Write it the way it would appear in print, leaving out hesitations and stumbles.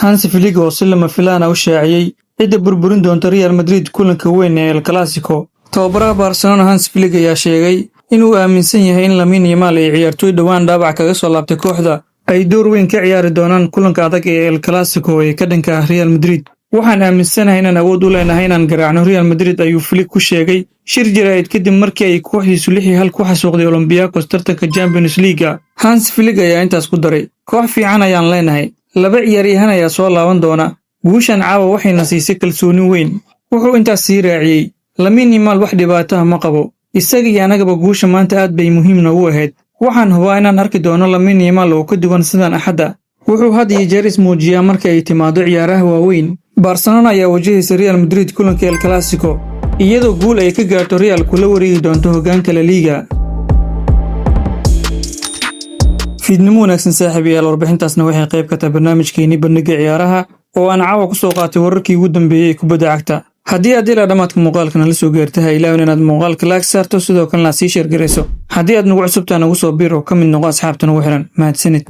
Hansi Flick oo si lama filaan ah u shaaciyey cidda burburin doonta Real Madrid kulanka weyn ee El Clasico. Tababaraha Barcelona Hansi Flick ayaa sheegay inuu aaminsan yahay in Lamine Yamal ay ciyaartoy dhowaan dhaawac kaga soo laabtay kooxda ay door weyn ka ciyaari doonaan kulanka adag ee El Clasico ee ka dhanka ah Real Madrid. "Waxaan aaminsanahay inaan awood u leenahay inaan garaacno Real Madrid," ayuu Flick ku sheegay shir jaraa'id kadib markii ay kooxdiisu 6-1 ku xasuuqday Olympiacos tartanka Champions League. Hans Flick ayaa intaas ku daray: "Koox fiican ayaan leenahay, laba ciyaaryahan ayaa soo laaban doona. Guushan caawa waxayna siisay kalsooni weyn." Wuxuu intaas sii raaciyey: "Lamine Yamal wax dhibaato ah ma qabo. Isaga iyo anagaba guusha maanta aad bay muhiim noogu ahayd. Waxaan hubaa inaan arki doono Lamine Yamal oo ka duwan sidan Axadda. Wuxuu had iyo jeer ismuujiyaa marka ay timaado ciyaaraha waaweyn." Barcelona ayaa wajahaysa Real Madrid kulanka El Clasico, iyadoo guul ay ka gaarto Real kula wareegi doonto hoggaanka La Liga. Fiidnimo wanaagsan, saaxiibayaal. Warbixintaasna waxay qayb ka tahay barnaamijkeenii Bandhiga Ciyaaraha oo aan caawa ku soo qaatay wararkii ugu dambeeyey ee kubadda cagta. Haddii aad ilaa dhammaadka muuqaalka nala soo gaartay, ha ilaawin inaad muuqaalka like saarto, sidoo kalena aad sii share garayso. Haddii aad nagu cusubtaa, nagu soo biir oo ka mid noqo asxaabta nagu xiran. Mahadsanid.